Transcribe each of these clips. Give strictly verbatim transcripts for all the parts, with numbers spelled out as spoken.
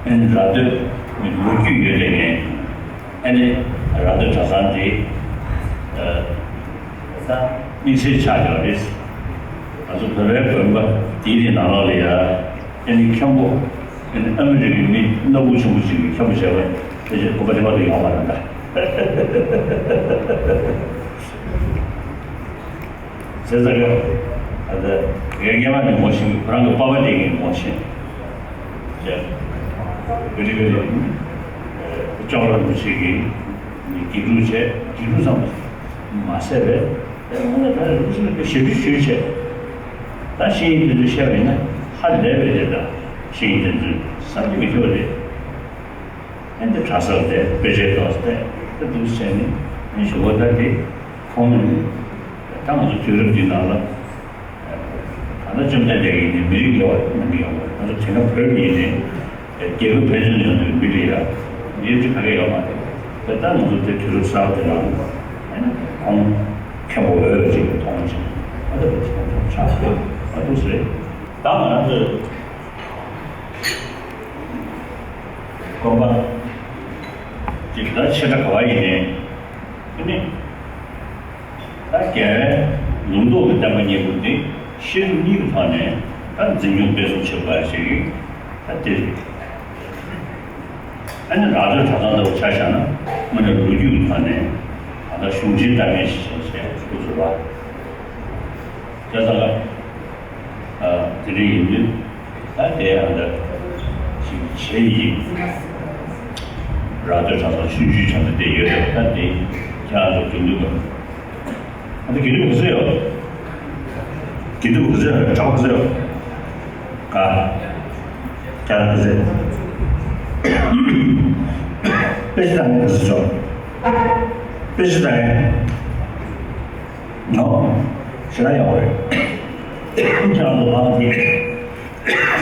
ཨ་ནི་ར་སྟོད་ལོ་རྒྱུས་ཡོད་དེ་ངས་ཨ་ནི་ར་སྟོད་གྲྭ་ཚང་དེ་ད་དམིགས་བསལ་ཆགས་ཡོད་རེད། ང་ཚོ་བོད་པའི་དགོན་པ་དེའི་དེ་ནང་ལོགས་ལ་ཡ་ཨ་ནི་མཁན་པོ་ཨ་ནི་ཨ་མི་རི་ཀའི་མི་སྣ་ཁུག་ཆེན་པོ་ཅིག་གིས་མཁན་པོ་བྱས་པ་དེ་ཚོའི་དགོན་པ་དེ་བར་དུ་ཡོང་བ་རེད་ད། བྱས་ཙང་ཡང་ཨ་ད་ངས་སྔོན་མ་ནས་ངོ་ཤེས་ཁོ་རང་གི་པ་ཕ་དེ་ངས་ངོ་ཤེས། ཅེས། བེ་རི་བེ་རི། ལྕང་ར་རིན་པོ་ཆེ་གིས་དགེ་ཕྲུག་བྱས་དགེ་ཕྲུག་ཙམ་མ་ཟད་པས་དངོས་གནས་ད་རིན་པོ་ཆེ་ལ་ཞབས་ཕྱི་ཞུས་བྱས། ད་ཤེས་ཡོན་དེ་ཚོ་བཤད་པ་ཡིན་ན་ཧ་ལས་པའི་རེད་ད། ཤེས་ཡོན་དེ་ཚོ་བསམ་གྱིས་མི་ཁྱབ་པ་རེད། ཨ་ནི་གྲྭ་སར་བསྡད་དཔེ་ཆའི་ཐོག་བལྟས་ད་འདུག་བྱས་ནས་ཨ་ནི་གཞུག་གུ་ད་དེ་ཁོང་ནི་ད་ང་ཚོ་དུས་རབས་འདི་ནང་ལ། ད་ལྟ་བཅོམ་ལྡན་འདས་ཀྱིས་ནི་མི་རིགས་དབྱེ་བ་གནང་གི་ཡོད་མ་རེད། ང་ཚོ་དེ་སྔ་བོད་ནས་ནི་རྒྱལ་ཁབ་ཕན་ཚུན་ཡོང་དུས་མི་ལ་ཡ་དབྱེ་འབྱེད་ག་གེ་ཡོད་མ་རེད། དེ་ལྟར་ང་ཚོ་དེ་དུས་རབས་གསར་པ་དེ་ནང་ཨ་ནི་ཁོང་མཁན་པོ་འོས་ཅིག་མཐོང་ཅིག་ཨ་ད་དེ་ཚོ་ཆགས་ཡོད་མ་འདུག་ཟེར། ད་ང་རང་ཚོའི་དགོན་པ་ཅིག་ད་ཆེ་ཕྲ་ག་བ་ཡིན་ནའི་ཨ་ནི། ད་རྒྱལ་བའི་ལུང་རྟོགས་ཀྱི་བསྟན་པ་གཉིས་པོ་འདི་ཤེས་རབ་གཉིས་ཀྱི་ཐོག་ནས་ད་འཛིན་སྐྱོང་སྤེལ་གསུམ་བྱེད་དགོས་ཞེས་ཀྱི་ད་དེ་རེད། ཨ་ནི་ར་སྟོད་གྲྭ་ཚང་ལྟ་བུ་ཆ་བཞག་ན་དངོས་གནས་ལོ་རྒྱུས་ཀྱི་ཐོག་ནས་ད་ལྟ་གཞུང་ཆེན་བཀའ་མའི་ཞིང་ཆེན་སྐུ་ཚབ་པ་དེ་ཚོ་ལ་དེ་འདྲ་ཡིན་དུས། ད་དེ་ཡང་འདྲ་ཞིག་བྱེད་ཡིན། ར་སྟོད་གྲྭ་ཚང་ཆུང་ཆུང་བྱ་ཚོ་དེ་ཡོད་རེད། ད་དེ་ཁྱེད་རང་ཚོ་དགེ་འདུན་པ། ཨ་ད་དགེ་འདུན་པ་ག་ཚོད་ཡོད། དགེ་འདུན་པ་ག་ཚོད་ཡོད། གྲྭ་པ་ག་ཚོད་ཡོད། ག་ཁྱེད་རང་ག་ཚོད། དཔེ་ཆ་ལྟ་མཁན་ག་ཚོད་ཡོད། དཔེ་ཆ་ལྟ་མཁན། ནོ། ཞེ་དྲག་ཡག་པོ་རེད། ཁྱེད་རང་ཚོ་ལམ་གྱི་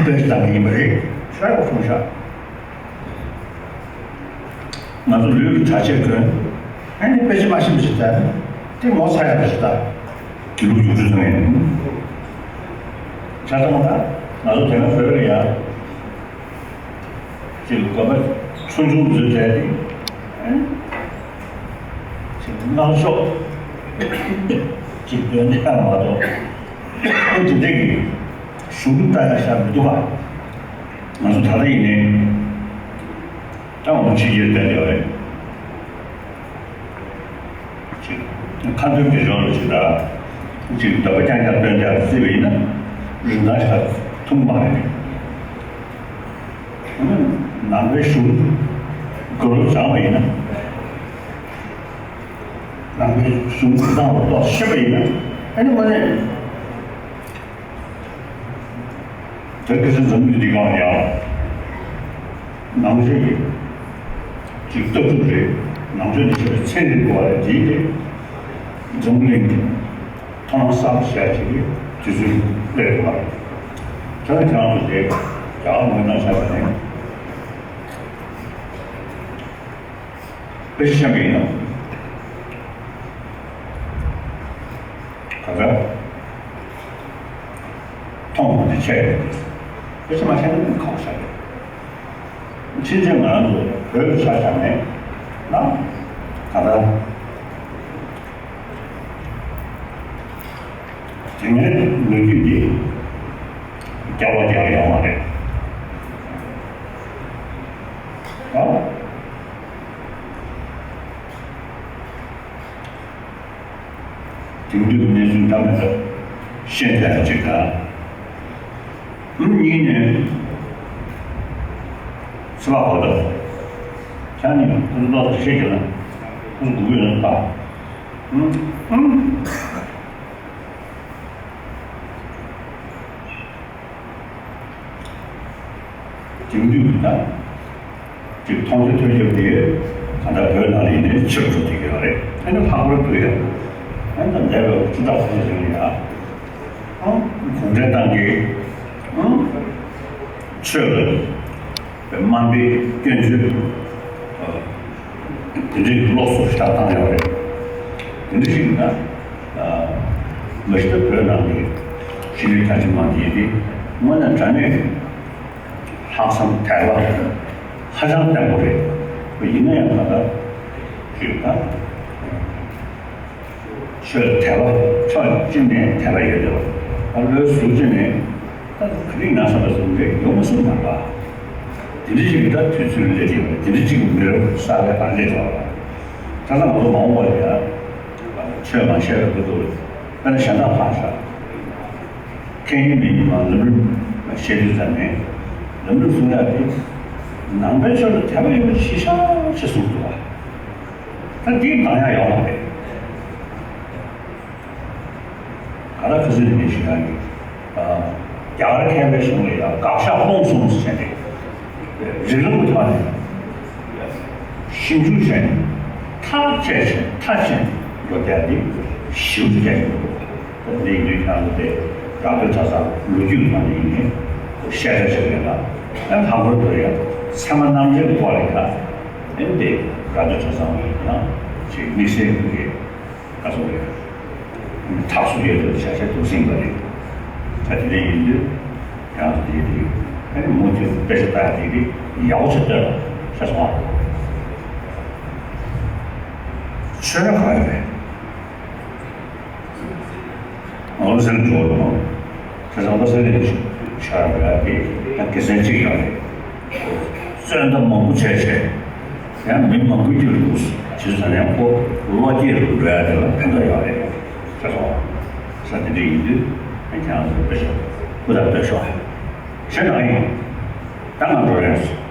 དཔེ་ཆ་ལྟ་མཁན་ཡིན་པ་རེད། ཞེ་དྲག་ཡག་པོ་གསུངས་ཤག་ང་ཚོ་ལུས་ཀྱི་གྲྭ་ཆས་གོན། ཨ་ནི་དཔེ་ཆ་མ་ཤེས་པ་ཞིག་ལྟ། དེ་ངོ་ཚ་ཡག་པོ་ཞིག་ལྟ། དགེ་ལུགས་རྒྱུགས་སྤྲོད་ཚོ་ངས། ཆ་ཚང་ད་ང་ཚོ་དེ་སྔ་བོད་ལ་ཡ། ཅིག་དགོན་པ་ཆུང་ཆུང་འཛུལ་བྱས་ཏེ། ཅིག་སྔགས་ཤོག་ཅིག་འདོན་ཡག་མ་གཏོགས། ཨ་དེ་འདྲ་གི་གཞུང་ལུགས་ལྟ་ཡག་ཤ་མི་འདུག་ག་ང་ཚོ་ད་ལྟ་ཡིན་ནའི་ད་འོ་ཕྱི་རྒྱལ་བསྡད་ཡོད་རེད། ཅིག་ཁ་འདོན་གྱི་རོགས་ལ་ཅིག་ད་ཅིག་འདོད་པ་རྐྱང་རྐྱང་བཏོན་ཡག་བརྩིས་པ་ཡིན་ན་རིན་ཐང་ཞིག་ཐུབ་མ་རེད། ནང་པའི་གཞུང་གུ་རུ་བྱང་བ་ཡིན་ན། ནང་པའི་གཞུང་གུ་དང་ལ་གཏོགས་ཤེས་པ་ཡིན་ན་ཨ་ནི་དངོས་གནས། དེ་ག་ཚོད་འཛམ་གླིང་འདི་སྒང་ཡང་ནང་ཆོས་ཀྱི་ཅིག་ལྟ་གྲུབ་རེད། ནང་ཆོས་ནས་བཤད་པའི་ཚན་རིག་པ་རེད། དེའི་དེ་འཛམ་གླིང་གི་མཐོང་སྣང་གསར་པ་ཞེ་ཅིག་གི་དུས་ཚོད་སླེབས་འདུག་བ། དེ་ནས་ཁྱེད་རང་ཚོ་དེ་རྒྱ་གར་མི་ནང་ཆ་བ་ནས་དཔེ་ཆ་བཤམས་པ་ཡིན་ནམ། ག་ཚོད། མཐོང་མ་དེ་ཆད་ཡོད་དེ། དཔེ་ཆ་མ་ཤེས་ན་ཁག་པོ་ཆགས་ཡོད། ཕྱིན་ཆད་ང་རང་ཚོ་བོད་ལ་ཆ་བཞག་ནས་ན། ད་ལྟ་དེ་སྔའི་ལོ་རྒྱུས་འདི་རྒྱབ་པ་རྒྱག་ཡོད་མ་རེད། ད། དེང་དུས་ཀྱི་གནས་ཚུལ་འདྲ་མི་འདྲ་ཤེས་བསྡད་ཅིག་དང་། ཨུམ་གཉིས་ནས་ཚེ་དཔག་གོ་ཐོས། ཁྱེད་ནི་ཁོ་ཚོ་ཏོག་ཙམ་ཤེས་ཀྱི་ན་ཁོ་ཚོ་སྒུག་གི་ཡོད་ན་ཕ། ཨུམ་ཨུམ། དེང་དུས་ཀྱི་ད་ཅིག་མཐོང་རྒྱ་ཐོས་རྒྱ་དེ་ག་ད་བོད་ནང་ལ་ཡིན་ནའི་ཆེ་རུ་འགྲོ་བསྡད་ཀྱི་ཡོད་རེད། ཨ་ནི་ལྷག་པར་དུ་ཡང་ཨ་ནི་ད་འདས་པའི་སྤྱི་ཟླ་གོང་ཞིག་ཡང་ཨང་གུང་ཁྲན་ཏང་གིས་ཨང་ཆོས་ལ་དམའ་འབེབས་སྐྱོན་བརྗོད་དེ་འདྲའི་སློབ་གསོ་ཞིག་བཏང་ཡོད་རེད། དེ་འདྲ་ཞིག་ན་མ་གཞི་ད་བོད་ནང་གི་ཕྱི་ལུས་དར་ཆ་མང་དེ་དེ་དངོས་གནས་དྲང་གནས། ལྷག་བསམ་དད་པ། ཧ་ཅང་བརྟན་པོ་རེད། ཡིན་ན་ཡང་ད་ལྟ་ཅིག་ད་ཆོས་དད་པ་ཕྱོགས་གཅིག་ནས་དད་པ་ཡོད་དེ། ད་ལོའི་ཟུར་གཅིག་ནས་ད་ག་རེ་ན་བསམ་པ་བཟུང་རེད་ཡོང་མ་སོང་མ་རེད་པ། དེ་འདྲ་ཅིག་གི་ད་དུས་ཚོད་སླེབས་ཀྱི་ཡོད་རེད། དེ་འདྲ་ཅིག་གི་མི་རབས་གསར་པའི་སྒང་སླེབས་ཀྱི་ཡོད་རེད། ད་ལྟ་ང་ཚོ་མ་འོངས་པ་ལ་ཡང་ཆོས་མ་བཤད་པའི་ཁུལ་དུ་དཔེར་ན་གཞན་དག་ཕར་བཞག་མཁན་ཡིན་མིན་ཡིན་མ་ལམ་རིམ་བཤད་དུས་ཙམ་ནས་ལམ་རིམ་གསུང་ཡག་དེ་ནང་པའི་ཆོས་ལ་དད་པ་ཡོད་པ་ཞེ་ཤ་ཞིག་གསུངས་འདུག་བ། ད་འདིའི་འདང་ཡག་ཡོང་བ་རེད། ག་ལ་ཁ་སང་ནས་ཞུ་ཡག་གི་རྒྱ་གར་མཁས་པའི་གཞུང་ལ་ཡང་དགག་བཞག་སློང་གསུམ་ཟེར་ནས་རིགས་ལམ་གྱི་ཐོག་ནས་ཞིབ་འཇུག་བྱས་ནས་ཐག་བཅད་བྱས་མཐའ་བཅད་ནས་འགྲོ་རྒྱུ་དེ་ཞིབ་ཏུ་རྒྱག་གི་འདུག་ད་དེ་ཡིན་དུས་ཁྱེད་རང་ཚོ་དེ་ར་སྟོད་གྲྭ་ཚང་ལོ་རྒྱུས་ཐོག་ནས་ཡིན་ནའི་བཤད་གྲྭ་ཞིག་རེད་ལ། ཨ་ལྷག་པར་དུ་ཡང་ཚད་མ་རྣམ་འགྲེལ་གྱི་སྐོར་ལ་ཡང་ཨ་ནི་དེ་ར་སྟོད་གྲྭ་ཚང་ལ་ཡང་ཅིག་དམིགས་བསལ་གྱི་ག་ཚོད་རེད། ཐག་གཅོད་ཡོད་དུ་བྱ་བྱེད་འདུག་ཟིན་པ་རེད། ད་དེ་འདྲ་ཡིན་དུས་ཡང་དེ་དེ་ཨ་ནི་མུ་མཐུད་དཔེ་ཆ་ལྟ་ཡ་དེ་དེ་ཡག་པོ་ཆེ་ལྟོས་ཤ་སོང་བ། ཆོས་ར་ག་རེ་རེད། ང་ཚོ་སེམས་འགྲོ་རུང་ཁ་སང་པ་སེ་ལེ་ནི་ཤར་བ་དེ་ད་དགེ་མཚན་གཅིག་ཡོད་རེད། བཙོན་ད་མང་པོ་བྱས་བྱས་ཡང་མི་མང་པོ་སྐྱིད་རུ་འདུག་ཇི་ཙམ་ཡང་ཁོ་བློ་སྐྱེད་རུ་འགྲོ་ཡ་དེ་ལ་ཕན་ཐོགས་ཡོད་རེད། ཁ་སང་ས་དེ་འདྲ་ཡིན་དུས་ཁྱེད་རང་ཚོ་དཔེ་ཆ་ཧུར་ཐག་ལྟོས་ཤོག་ཤེས་ནའི་ད་ང་འགྲོ་རན་སོང་